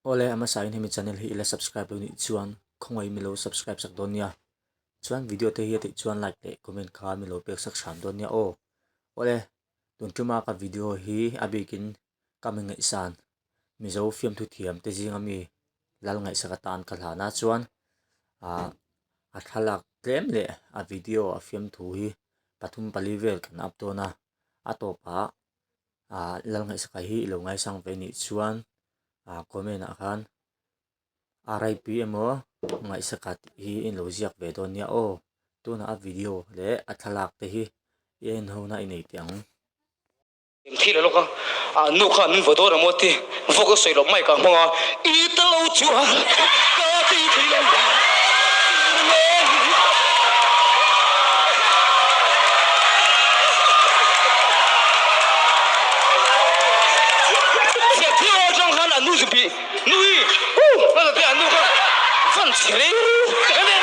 Awle a hmasain hemi channel hi ila subscribe lo nih chuan khawngaih milo subscribe sak dawn nia. Chuan video te hi a theih chuan like leh comment kha milo pek sak hram dawn nia aw. Awle tun tuma ka video hi a bikin ka mi ngaihsan Mizo fiamthu thiam te zinga mi lal ngaihsak atan ka hlan a chuan ah a thlalak tlem leh a video a fiamthu hi 34 vel kan up dawn a a tawpah ah lal ngaihsaka hi i lo ngaisang ve nih chuan ah comment ah khan RIP emaw ngaihsaka tih hi in lo ziak ve dawn nia aw tunah a video leh a thlalak te hi i en ho na i nei teh ang. Thi la lawk a, a nu khan min vaw dawn a maw ti, vawk a sawi loh mic ah hmang a, i ta lo chuan ka ti thei lo Nui! Huh! Nasa te an nu kha fan chhe rei rei.